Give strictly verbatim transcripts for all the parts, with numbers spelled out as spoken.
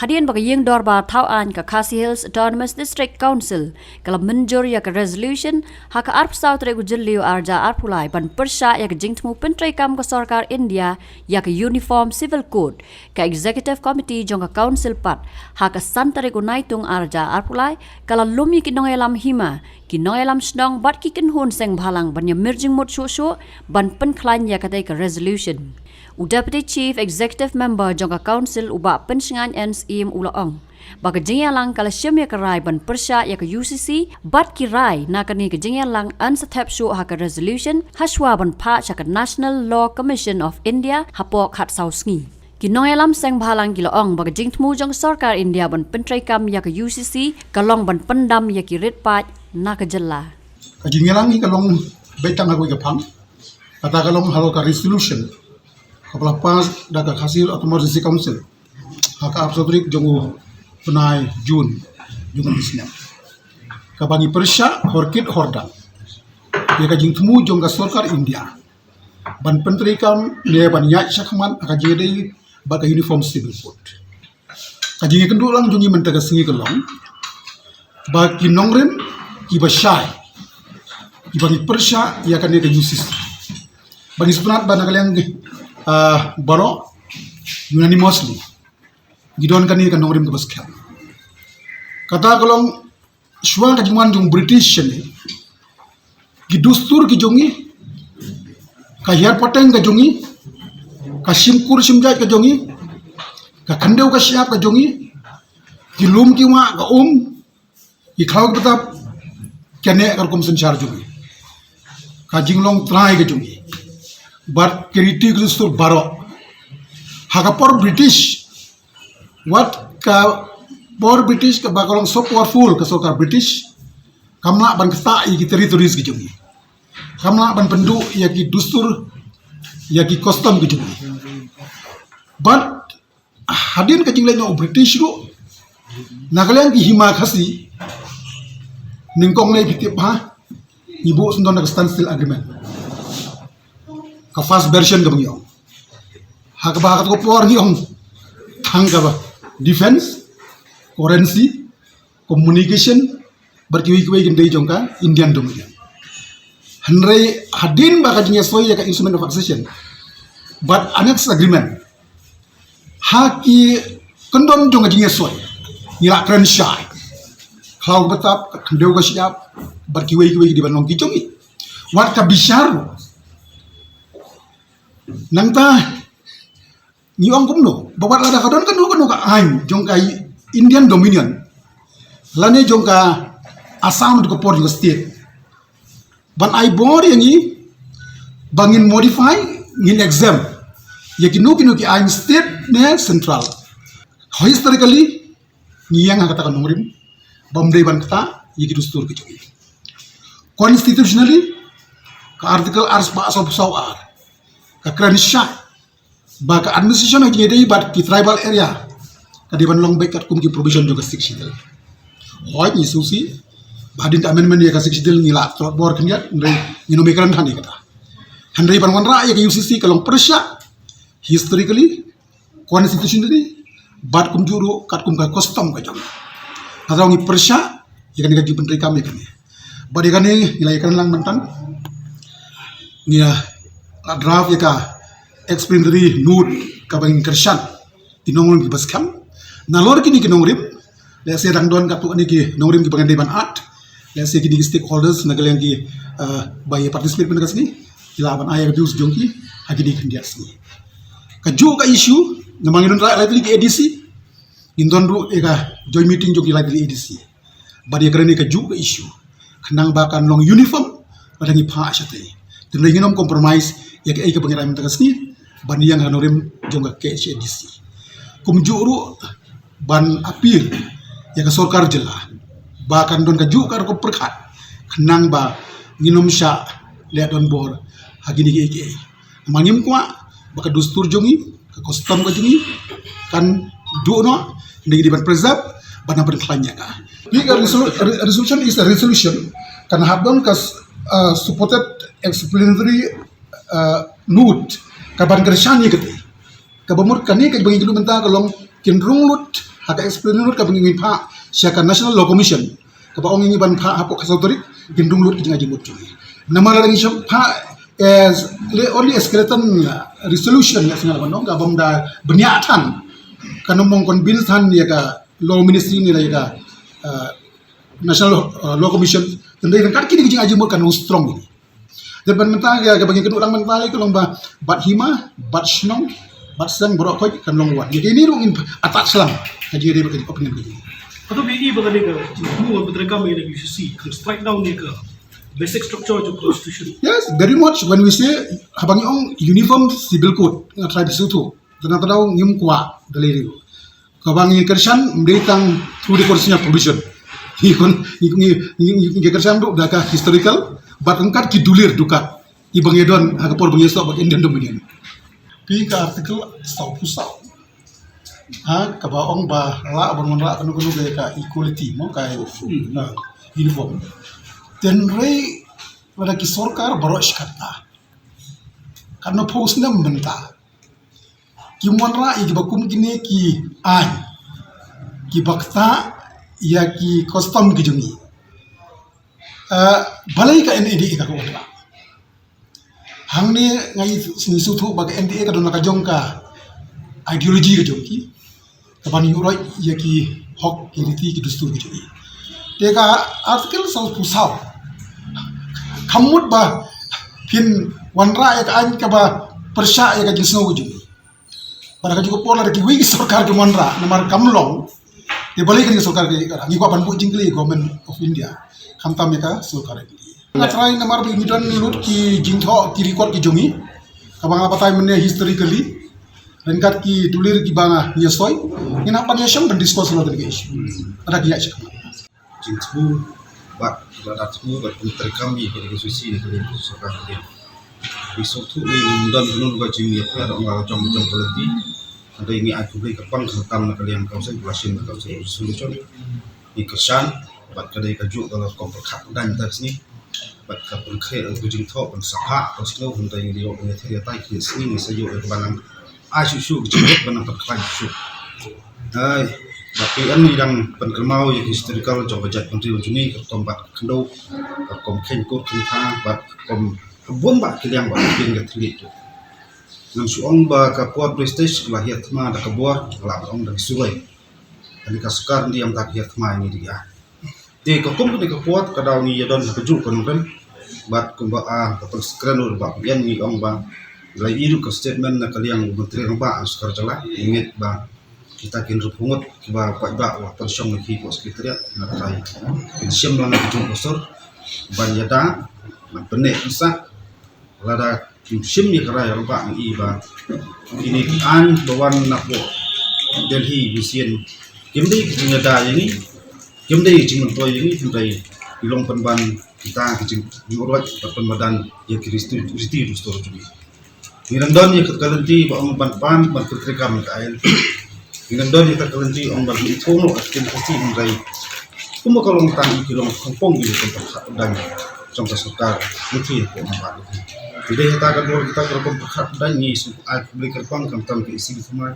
Hadien ba ka ïing dorbar thaw aiñ ka Khasi Hills Autonomous District Council ka la mynjur ïa ka resolution ha ka arphew saw tarik u Jylliew arhajar arphew lai ban pyrshah ïa ka jingthmu pyntreikam ka sorkar India ïa ka Uniform Civil Code, ka Executive Committee jong ka Council pat ha ka san tarik u Naitung arhajar arphew lai ka la lum ïa ki nongïalam hima, ki nongïalam shnong bad ki kynhun seng bhalang ban ïa mir jingmut shuh shuh ban pynkhlaiñ ïa katei ka resolution. U Deputy Chief Executive Member jong ka Council u Bah Pynshngaiñ N Syiem u la ong ba ka jingïalang ka la shim ïa ka rai ban pyrshah ïa ka U C C bad ki rai na kane ka jingïalang yn sa thep shuh ha ka resolution hashwa ban phah sha ka National Law Commission of India hapoh khatsaw sngi. Ki nongïalam seng bhalang ki la ong ba ka jingthmu jong ka sorkar India ban pyntreikam ïa ka U C C ka long ban pyndam ïa ki rit paid na ka jylla. Ka jingïalang hi ka long beit tang ha kawei ka phang. Kata ka long halor ka resolution kaba la pass da ka Khasi Hills Autonomous District Council ha ka arphew saw tarik jong u bnai June jong ka snem. Kaba ngi pyrshah hor kit hor dang ïa ka jingthmu jong ka sorkar India ban pyntreikam ne ban ïaid shakhmat ha ka jingïadei bad ka Uniform Civil Code. Ka jingïakynduh lang jong ngi mynta ka sngi ka long ba ki nongrim kiba shai, kiba ngi pyrshah ïa kane ka U C C, ba ngi sngewtynnat ba na ka liang, ah, baroh unanimously ngi don kane ka nongrim kaba skhem. Kata ka long shuwa ka jingwan jong British ne, ki dustur ki jong ngi, ka hiar pateng ka jong ngi, ka shim kur shim jait ka jong ngi, ka khyndew ka shyiap ka jong ngi, ki lum ki wah ka um, ki khlaw ki btap, ka neh ka rukom synshar jong ngi, ka jinglong trai ka jong ngi bad ki riti ki dustur baroh. Ha ka por British, wat ka por British kaba ka long so powerful ka sorkar British, kam lah ban ktah ïa ki territories ki jong ngi, kam lah ban pynduh ïa ki dustur, ïa ki custom ki jong ngi. Bad hadien ka jingleit noh u British ruh, na ka liang ki hima Khasi, nyngkong ne phi tip ha, ngi buh syndon da ka Standstill Agreement, ka first version kaba ngi ong. Ha kaba ha kato ka por ngi ong tang kaba defense, currency, communication bad kiwei kiwei ki dei jong ka Indian Dominion. Hynrei hadien ba ka jingïasoi ïa ka Instrument of Accession bad Annexed Agreement, ha ki kyndon jong ka jingïasoi ngi la kren shai, khlaw ka btap, ka khyndew ka shyiap bad kiwei kiwei ki dei ban long ki jong ngi. Wat ka bishar ruh, nangta ngi ong kumno ba wat lada ka don kano kano ka aiñ jong ka Indian Dominion lane jong ka Assam, jong ka por jong ka state, ban ai bor ïa ngi ba ngin modify, ngin exempt ïa kino kino ki aiñ, state ne central. Historically ngi ïeng ha kata ka nongrim ba ym dei ban ktah ïa ki dustur ki jong ngi. Constitutionally, ka Article arspah sawphew saw ar ka kren shai ba ka administration ha ki jingïadei bad ki tribal area ka dei ban long beit katkum ki provision jong ka Sixth Schedule. Hooid, ngi sngewsih ba hadien ka amendment ïa ka Sixth Schedule ngi la tlot bor khyndiat, hynrei ngin ym kren than ïa kata. Hynrei ban wanrah ïa ka U C C ka long pyrshah historically, constitutionally bad kumjuh ruh katkum ka custom ka jong. Hynrei ngi pyrshah ïa kane ka jingpyntreikam ïa kane. Bad ïa kane ngi la ïakren lang mynta, ngi la draft ïa ka explanatory note kaba ngin kyrshan ki nongrim kiba skhem. Nalor kine ki nongrim, lehse dang don katto katne ki nongrim kiba ngan dei ban add, lehse kine ki stakeholders na ka liang ki, eh, ba ïa participate mynta ka sngi, ki lah ban ai ïa ka views jong ki ha kine ki khyndiat sngi. Kajuh ka issue, namar ngi don lai tylli ki A D C, ngin don ruh ïa ka joint meeting jong ki lai tylli A D C bad ïa kren ïa kajuh ka issue, khnang ba kan long uniform lada ngi phah shatei. Te ngin ym compromise ïa kaei kaba ngi rai mynta ka sngi ban ïeng ha nongrim jong ka K H A D C. Kumjuh ruh ban appeal ïa ka sorkar jylla ba kan don kajuh ka rukom pyrkhat, khnang ba ngin ym shah leh donbor ha kine kiei kiei. Namar ngim kwah ba ka dustur jong ngi, ka custom ka jong ngi kan duh noh, ngi dei ban preserve bad nang pynkhlaiñ ïa ka. Ka resolu-, re-, resolution is a resolution, kan hap don ka, uh, supported explanatory, uh, note kaban kyrshan ïa kata. Kaba mut kane kaba ngi kynduh mynta ka long Kin rung lut ha ka explain lut kaba ngi phah sha ka National Law Commission, kaba ong ngi ban phah hapoh ka saw tarik, kin rung lut ki jingai jingmut jong ngi. Namar lada ngi shu phah, eh, le only a skeleton, uh, resolution, ïa sngew ban ong, kaba ym da bniah than, kan ym convince than ïa ka Law Ministry ne la ïa ka, uh, National, uh, Law Commission. Tang dei ryngkat kine ki jingai jingmut kan long strong. Te ban mynta ka, kaba ngi kynduh lang mynta ka long ba bad hima, bad shnong, bad seng baroh khoit kan long wan. Ïa kine ruh ngin attack slam. Ka jingïadei bad ka opinion ka jong ngi. Hato phi i ba kane ka jingthmu ban pyntreikam ïa ka U C C kan strike down ïa ka basic structure jong constitution? Yes, very much. When we say, haba ngi ong uniform civil code, nga try to shu tu. Te nangta daw ngim kwah da lei ruh. Kaba ngi kyrshan ym dei tang through the constitutional provision. Ngi kon, ngi, ngi, ngi, ngi, ngi kyrshan ruh da ka historical, bad ryngkat ki dulir dukat. Iba ngi don ha ka por ba ngi ïasoh bad Indian Dominion. Phi ka article sawphew saw. Ha, kaba ong ba lah ban wanrah kano kano ka, ka equality mo, ka uniform. Tynrai lada ki sorkar baroh shi katta. Katno phew snem mynta kim wanrah ïa kiba kum kine ki aiñ kiba ktah ïa ki custom ki jong ngi. Eh, balei ka N D A ka wanrah? Hangne nga ïohi sngewthuh ba ka N D A ka don la ka jong ka ideology ka jong ki, kaban ïuhroit ïa ki hok, ki riti, ki dustur ki jong ngi. Te ka article sawphew saw kam mut ba phin wanrah ïa ka aiñ kaba pyrshah ïa ka jingsngew ka jong ngi. Bad ha kajuh ka por lada kiwei ki sorkar ki wanrah namar kam long, te balei kane ka sorkar ka ïa ka, ngi kwah ban buh jingkylli Government of India, khamtam ïa ka sorkar N D A. Nga try namar ba ngi don lut ki jingthoh, ki record ki jong ngi, kaba nga batai mynne historically, ryngkat ki dulir kiba ngi ïasoi, ngin hap ban ïashong ban discuss ïa kane ka issue. Lada ki ïa check. Jingthmu bad lada thmu bad pyntreikam ïa kane ka U C C na ka liang ka sorkar India. Ngi sngewthuh ngi ym don kano kano ka jingïapher ong ka jong jong ka lynti. Hynrei ngi ai khublei kyrpang khamtam na ka liang ka Council, ka la shim ka Council resolution. Ngi kyrshan bad ka dei kajuh ka la kum pyrkhat dang da ka sngi. Bad ka pynkhreh ka jingthoh ban sa phah ka sngew, hynrei ngi ïoh ngi thir ïa tai ki sngi ngi sa ïoh ïa ka ban nang ai shuh shuh ka jingthoh ban nang pyrkhat shuh shuh. Ai, bad phi yn ngi dang pynkynmaw ïa ka historical jong ka jaitbynriew jong ngi, ka rukom bad ka khyndew, ka rukom kheiñ kut kheiñ kha, bad ka rukom ka bun bad ki liang bad ki pyn ka thylliej. Ngan shu ong ba ka por British ka la hiar thma da ka bor, ka la ong da ka suroi. Kane ka sorkar India mynta ka hiar thma ïa ngi da ki aiñ. Te ka kum kane ka por ka daw ngi ïa don ha kajuh ka nongrim. Bad kumba, ah, ka pynskren u Bah Bian ngi ong ba la ïoh ka statement na ka liang u Myntri Rangbah ka sorkar jylla, ngi ngeit ba kita ki hynriewphew ngut kiba paidbah ba pynshong ïa ki hapoh Secretariat, na ka kin shim lang ha kajuh ka sur ban ïada, ban pynneh pynsah. Lada kim shim ïa ka rai rangbah ngi i ba kine ki aiñ ba wan napoh Delhi mynsiem kim dei ki jingïada ïa ngi, kim dei ki jingmyntoi ïa ngi, hynrei ki long pynban kita ki jingïuhroit bad pynmadan ïa ki riti, riti dustur jong ngi. Ngi dang don ïa ka lynti ba ong ban pan ban pyntreikam ïa ka aiñ. Ngi dang don ïa ka lynti ong ban ithuh noh ïa ka Constitution, hynrei kumba ka long tang ki long khongpong ki long pynpang dang jong ka sorkar. Ngi thie ko nang ba ngi dei ïa ka dor kita ka rukom pyrkhat dang ngi sngewbha ai khublei kyrpang khamtam ka E C B thymmai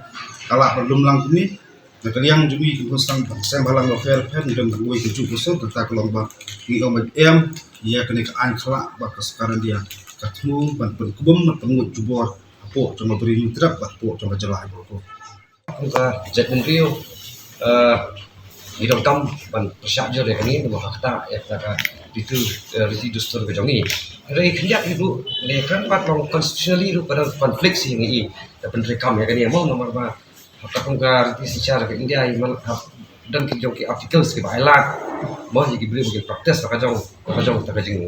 ka lah ban lum lang kumne. Na ka liang jong ngi ki khun sdang ba seng bhalang ba pher pher ngi don kawei ka juh ka sur, kata ka long ba ngi ong ba em ïa kane ka aiñ khlah ba ka sorkar India ka thmu ban pynkbym ban pynnguid jubor hapoh jong ka Bri Hynñiewtrep bad hapoh jong ka jylla baroh. Kum ka jaitbynriew, eh, ngi donkam ban pyrshah jur ïa kane namar ka ktah ïa ka riti, eh, riti dustur ka jong ngi. Hynrei khyndiat hi ruh ne kan pat long constitutionally ruh ka don conflict, shi ngi i da pyntreikam ïa kane mo namar ba ha ka kum ka riti synshar ka India i man ha don ki jong ki articles kiba ailad mo ïa ki briew ba kin practice la ka jong, la ka jong ta ka jing,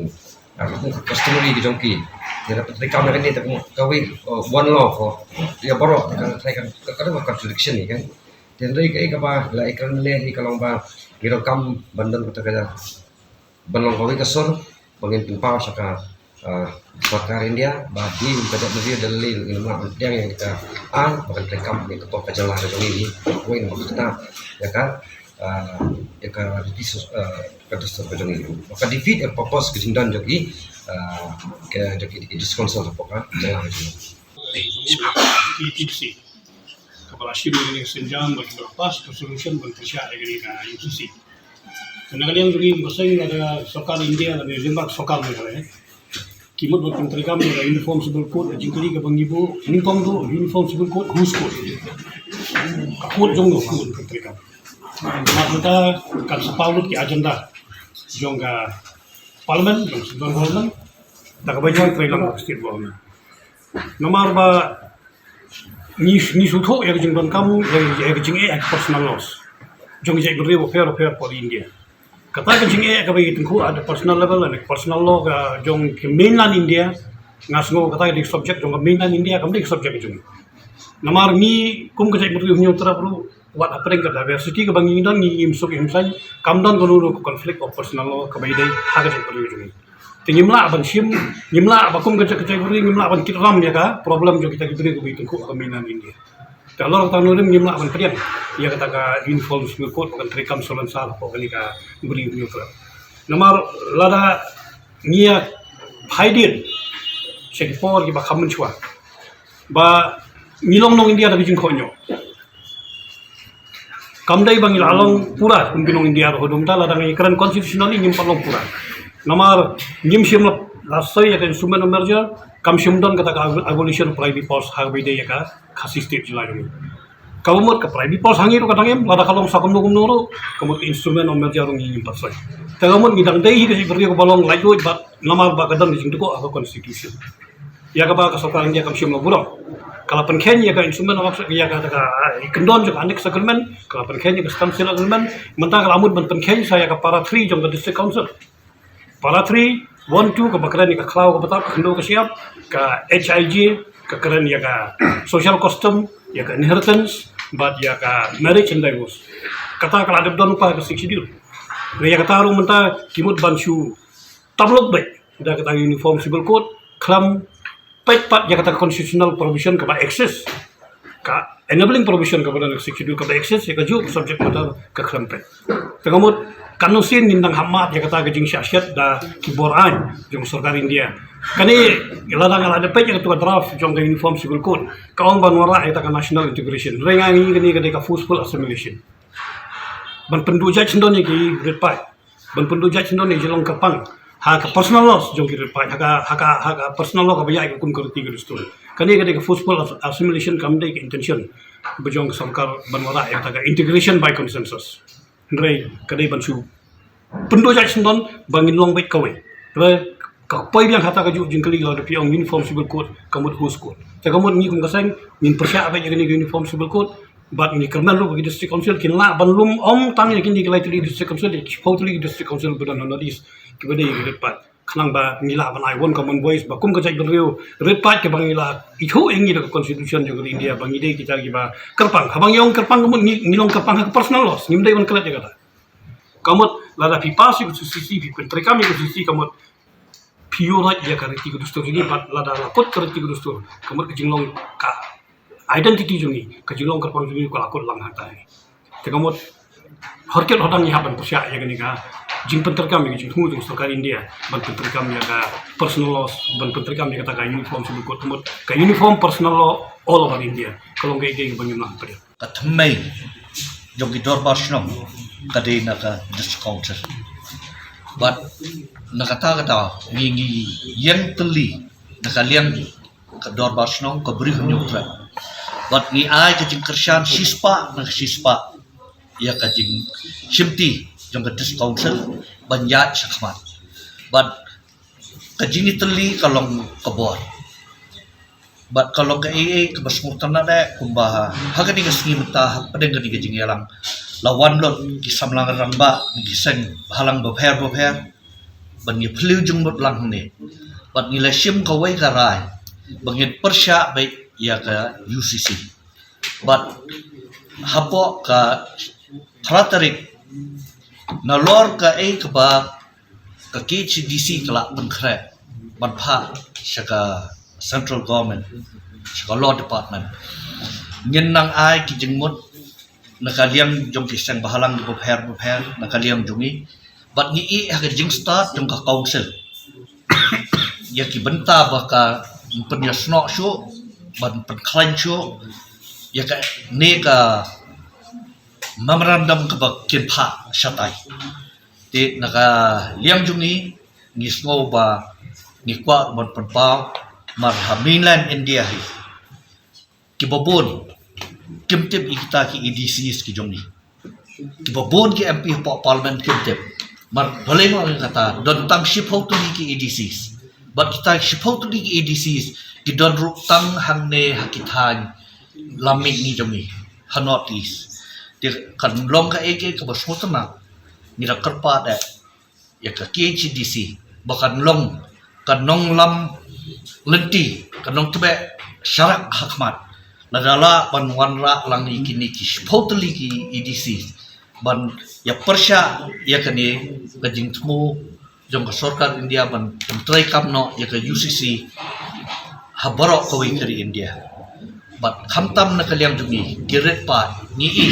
ah, ka kum ka customary ka jong ki. Ïa da pyntreikam ïa kane ta kum kawei, uh, one law for ïa baroh, ka trai ka, ka, ka contradiction ïa kan. Te hynrei kaei kaba la ïakren mynne hi ka long ba ngi donkam ban don kata ka ban long kawei ka sur ba ngin pynpaw sha ka, ah, sorkar India ba hi ka jaitbynriew da lei ngin ym lah ban pdiang ïa ka aiñ ba kan treikam ïa ka pop ka jylla ka jong ngi. Wei namar kata ïa ka, ah, ïa ka riti sus-, ah, ka dustur ka jong ngi ba ka defeat ïa ka purpose ka jingdon jong ki, ah, ka jong ki District Council hapoh ka jylla ka jong ngi. Ka Ba la shim ïa kane ka sienjam, ba la pass ka resolution ban pyrshah ïa kane ka U C C. Te na ka liang jong ngi, ym ka seng, lada sorkar India, lada jong ka sorkar Meghalaya, ki mut ban pyntreikam ïa ka Uniform Civil Code, ka jingkylli kaba ngi buh, nyngkong ruh, Uniform Civil Code, whose code? Ka code jong no, ki mut ban pyntreikam. Namar kata kan sa paw lut ki agenda jong ka Parliament, jong Central Government, da kaba ïatrei lang ka State Government. Namar ba ngi, ngi sngewthuh ïa ka jingdonkam, ïa, ïa ka jingeh, ïa ka personal laws jong ki jaitbynriew bapher bapher hapoh India. Kata ka jingeh kaba ngi tyngkhuh at the personal level, at the personal law ka jong ki mainland India, nga sngew kata ka dei ka subject jong ka mainland India, kam dei ka subject jong ngi. Namar ngi kum ka jaitbynriew Hynñiewtrep ruh, wat hapdeng ka diversity kaba ngi don, ngi im suk im saiñ, kam don kano kano ka conflict of personal law kaba ïadei ha ka jaitbynriew jong ngi. Te ngim lah ban shim, ngim lah ba kum ka jaitbynriew, ngim lah ban kit ram ïa ka problem jong kita ki briew kiba ïatyngkhuh ha ka mainland India. Te halor kata ka nongrim ngim lah ban pdiang ïa kata ka Uniform Civil Code ba kan treikam salonsar hapoh kane ka Ri Hynñiewtrep. Namar lada ngi ïa phai dien sha ki por kiba kham mynshuwa ba ngi long nong India da ka jingkohnguh. Kam dei ba ngi la long pura kum ki nong India ruh, haduh mynta lada ngi kren constitutionally ngim pat long pura. Namar ngim shym la, la soi ïa ka instrument of merger, kam shym don kata ka abolition of privy purse ha kaba ïadei ïa ka Khasi State jylla jong ngi. Kaba mut ka privy purse ha ngi ruh ka dang im, lada ka long sa kumno kumno ruh, ka mut ka instrument of merger ruh ngi ngim pat soi. Te ka mut ngi dang dei hi ka jaitbynriew kaba long laitluid bad namar ba ka don ka jingtkuh ha ka constitution. Ïa kaba ka sorkar India kam shym la burom. Ka la pynkheiñ ïa ka instrument of, ïa ka, ka, ka kyndon jong ka Annexed Agreement, ka la pynkheiñ ïa ka Standstill Agreement, mynta ka la mut ban pynkheiñ sa ïa ka para three jong ka District Council. Para three, one, two, kaba kren ïa ka khlaw ka btap, ka khyndew ka shyiap, ka H I J, ka kren ïa ka social custom, ïa ka inheritance, bad ïa ka marriage and divorce. Kata ka la dep don lypa ha ka Sixth Schedule. Ïa kata ruh mynta ki mut ban shu tablok beit da kata Uniform Civil Code, khlem peit pat ïa kata constitutional provision kaba exist, ka enabling provision kaba don ha ka Sixth Schedule kaba exist, ïa kajuh ka subject matter ka khlem peit. Te ka mut katno sien ngin dang hap mad ïa kata ka jingshah shet da ki bor aiñ jong sorkar India. Kane lada nga la dep peit ïa kata ka draft jong ka Uniform Civil Code, ka ong ban wanrah ïa kata ka national integration. Hynrei nga ngi kane ka dei ka forceful assimilation. Ban pynduh jait sngewdon ïa ki rit paid, ban pynduh jait sngewdon ïa ki jinglong kyrpang ha ka personal laws jong ki rit paid, ha ka, ha ka, ha ka personal law kaba ïaid kum ka riti ka dustur. Kane ka dei ka forceful as-, assimilation, kam dei ka intention ba jong ka sorkar ban wanrah ïa kata ka integration by consensus. Hynrei ka dei ban shu pynduh jait sngewdon ba ngin long beit kawei. Te ka poi biang ha kata kajuh jingkylli, lada phi ong Uniform Civil Code, ka mut whose code? Te ka mut ngi kum ka seng ngin pyrshah beit ïa kane ka Uniform Civil Code, bad ngi kyrmen ruh ba ki District Council kin lah ban lum ym tang ïa kine ki lai tylli District Council, ïa ki shiphew tylli ki District Council ba don ha North East kiba dei ïa ki rit paid, khnang ba ngi lah ban ai one common voice ba kum ka jaitbynriew rit paid, kaba ngi la ithuh ïa ngi da ka Constitution jong ka India ba ngi dei kita kiba kyrpang. Haba ngi ong kyrpang, ka mut ngi, ngi long kyrpang ha ka personal laws, ngim dei ban klet ïa kata. Ka mut lada phi pass ïa ka Constitution, phi pyntreikam ïa ka Constitution, ka mut phi ïoh ïa ka riti ka dustur jong ngi, bad lada la kut ka riti ka dustur, ka mut ka jinglong, ka identity jong ngi, ka jinglong kyrpang jong ngi ka la kut lang hangta hi. Te ka mut hor kit hor dang ngi hap ban pyrshah ïa kane ka jingpyntreikam ïa ka jingthmu jong sorkar India ban pyntreikam ïa ka personal laws, ban pyntreikam ïa kata ka Uniform Civil Code, ka mut ka uniform personal law all over India. Ka long kaei kaei kaba ngim lah ban pyrshah. Ka thymmei jong ki dorbar shnong ka dei na ka District Council. Bad na kata kata ngi, ngi ïeng tylli na ka liang ka dorbar shnong ka Ri Hynñiewtrep. Bad ngi ai ka jingkyrshan shispah na ka shispah ïa ka jingshimti jong ka District Council ban ïaid shakhmat. Bad ka jingïatylli ka long ka bor. Bad ka long kaei kaei kaba sngewtynnad eh, kumba ha kane ka sngi mynta, ha pdeng kane ka jingïalang, la wan lut ki samla rangbah na ki seng bhalang bapher bapher ban ïa phylliew jingmut lang hangne. Bad ngi la shim kawei ka rai ba ngin pyrshah beit ïa ka U C C. Bad hapoh ka phra tarik, nalor kaei kaba ka K H A D C ka la pynkhreh ban phah sha ka Central Government, sha ka Law Department, ngin nang ai ki jingmut na ka liang jong ki seng bhalang bapher bapher na ka liang jong ngi. Bad ngi ïeh ha ka jingstad jong ka Council ïa ki bynta ba kan pynïasnoh shuh, ban pynkhlaiñ shuh ïa kane ka memorandum kaba kin phah shatai. Te na ka liang jong ngi, ngi sngew ba ngi kwah ban pynpaw namar ha mainland India hi kiba bun kim tip ïa kita ki A D Cs ki jong ngi. Kiba bun ki M P hapoh Parliament kim tip. Namar balei nga ong kata, don tang shiphew tylli ki A D Cs. Bad kita shiphew tylli ki A D Cs ki don ruh tang hangne ha ki thaiñ lam mihngi jong ngi ha North East. Te kan long kaei kaei kaba sngewtynnat, ngi da kyrpad eh ïa ka K H A D C ba kan long ka nonglam lynti, ka nongtbeh sharak ha khmat. Lada lah ban wanrah lang ïa kine ki shiphew tylli ki A D C ban ïa pyrshah ïa kane ka jingthmu jong ka sorkar India ban pyntreikam noh ïa ka U C C ha baroh kawei ka ri India. Bad khamtam na ka liang jong ngi, ki rit pat ngi i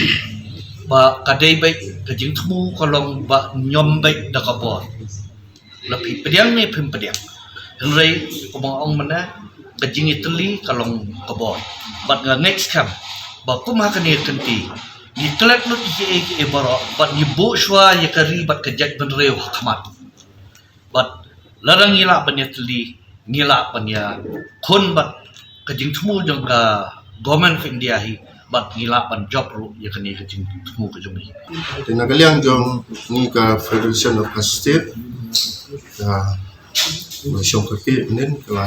ba ka dei beit ka jingthmu ka long ba ñiom beit da ka bor. La phi pdiang ne phim pdiang, hynrei kumba nga ong mynne, ka jingïatylli ka long ka bor. Bad nga ngeit skhem ba kum ha kane ka kynti ngi klet lut ïa kiei kiei baroh bad ngi buh shuwa ïa ka ri bad ka jaitbynriew ha khmat. Bad lada ngi lah ban ïatylli, ngi lah ban ïakhun bad ka jingthmu jong ka Government of India hi, bad ngi lah ban jop ruh ïa kane ka jingthmu ka jong ngi. Te na ka liang jong ngi ka Federation of Khasi State, ka Shong Kyrkieh mynnin ka la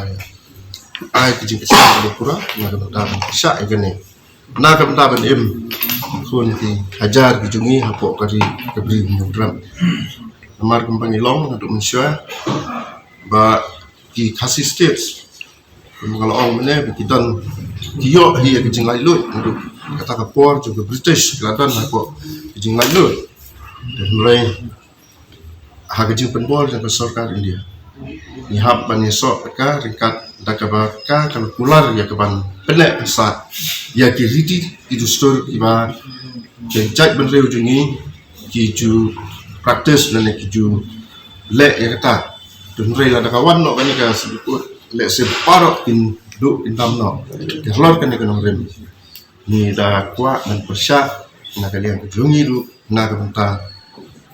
ai ka jingkyrshan kaba pura na ka bynta ban pyrshah ïa kane, na ka bynta ban im khun ki hajar ki jong ngi hapoh ka ri ka Bri Hynñiewtrep. Namar kumba ngi long naduh mynshuwa ba ki Khasi States, kumba nga la ong mynne, ba ki don, ki ïoh hi ïa ka jinglaitluid naduh kata ka por jong ka British, ki la don hapoh ka jinglaitluid. Te hynrei ha ka jingpynbor jong ka sorkar India, ngi hap ban ïasoh ka ryngkat da kaba ka ka la kular ïa ka ban pynneh pynsah ïa ki riti ki dustur kiba ki jaitbynriew jong ngi ki ju practice lane ki ju leh ïa kata. Te hynrei lada ka wan noh kane ka Supreme Court, lehse baroh kin duh kin dam noh. Te halor kane ka nongrim, ngi da kwah ban pyrshah na ka liang ka jong ngi ruh na ka bynta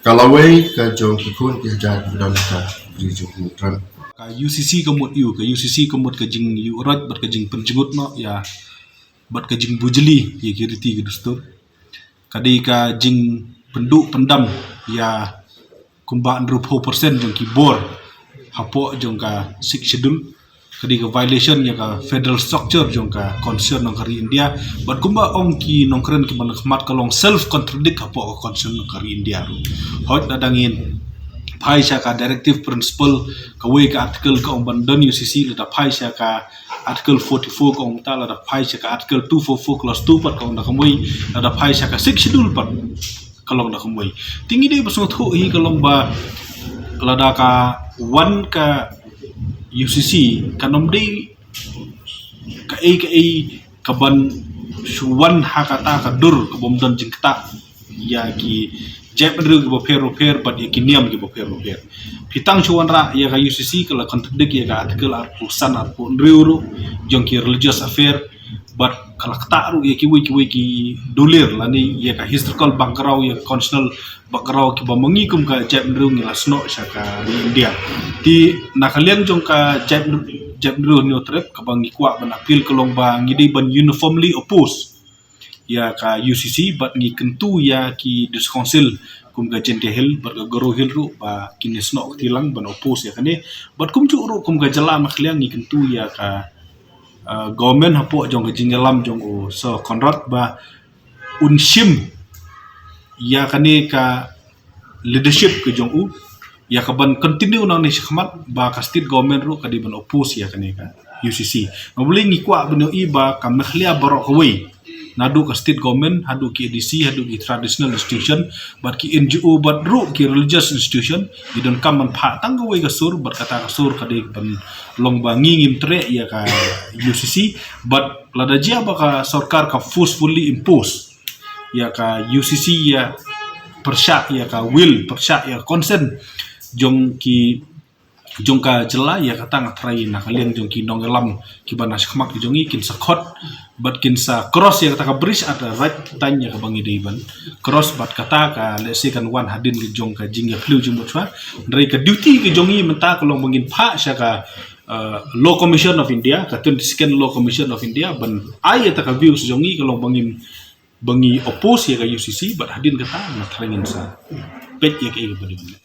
ka lawei ka jong ki khun ki hajar ki don ha ka ri jong ngi. Ka U C C ka mut ïa u, ka U C C ka mut ka jingïuhroit bad ka jingpynjngut noh ïa bad ka jingbujli ïa ki riti ki dustur. Ka dei ka jingpynduh pyndam ïa kumba hynriewphew percent jong ki bor hapoh jong ka Sixth Schedule. Ka dei ka violation ïa ka federal structure jong ka constitution jong ka ri India. Bad kumba ong ki nongkren kiba na khmat, ka long self contradict hapoh ka constitution jong ka ri India ruh. Hooid, lada ngin phai sha ka directive principle, kawei ka article ka ong ban don U C C, lada phai sha ka Article forty-four ka ong mynta, lada phai sha ka Article two forty-four clause two pat ka ong da kumwei, lada phai sha ka Sixth Schedule pat ka long da kumwei. Te ngi dei ba sngewthuh hi ka long ba lada ka wan ka U C C, kan ym dei kaei kaei kaban shu wan ha kata ka dur kabym don jingktah ïa ki jaitbynriew kiba pher ba pher bad ïa ki niam kiba pher ba pher. Phi tang shu wanrah ïa ka U C C, ka la contradict ïa ka Article arphew san, arphew hynriew ruh jong ki religious affair, bad ka la ktah ruh ïa kiwei kiwei ki dulir lane ïa ka historical background, ïa ka constitutional background kiba ma ngi kum ka jaitbynriew ngi la snoh sha ka ri India. Te na ka liang jong ka jait, jaitbynriew Hynñiewtrep, kaba ngi kwah ban appeal ka long ba ngi dei ban uniformly oppose ïa ka U C C, bad ngi kyntu ïa ki District Council kum ka Jaintia Hills bad ka Garo Hills ruh ba kin ïa snoh kti lang ban oppose ïa kane. Bad kumjuh ruh kum ka jylla na ka liang ngi kyntu ïa ka, uh, government hapoh jong ka jingïalam jong u Sir Conrad ba un shim ïa kane ka leadership ka jong u ïa kaban continue nangne shakhmat, ba ka state government ruh ka dei ban oppose ïa kane ka U C C. Namar balei ngi kwah ban ïohi ba ka Meghalaya baroh kawei, naduh ka state government haduh ki A D C haduh ki traditional institution bad ki N G O bad ruh ki religious institution, ki donkam ban phah tang kawei ka sur, bad kata ka sur ka dei ban long ba ngi ngim treh ïa ka U C C. Bad lada jia ba ka sorkar ka forcefully impose ïa ka U C C, ïa pyrshah ïa ka will, pyrshah ïa ka consent jong ki, jong ka jylla, ïa kata nga tharai na ka liang jong ki nongïalam kiba na shakhmat ki jong ngi kin sa khot bad kin sa cross ïa kata ka bridge at the right time ïa kaba ngi dei ban cross, bad kata ka lehse kan wan hadien ka jong ka jingïaphylliew jingmut shwa. Hynrei ka duty ka jong ngi mynta ka long ba ngin phah sha ka uh, Law Commission of India, ka twenty-second Law Commission of India, ban ai ïa kata ka views jong ngi ka long ba ngin, ba ngi oppose ïa ka U C C, bad hadien kata nga thrang ngin sa peit ïa kaei kaba dei ban leh.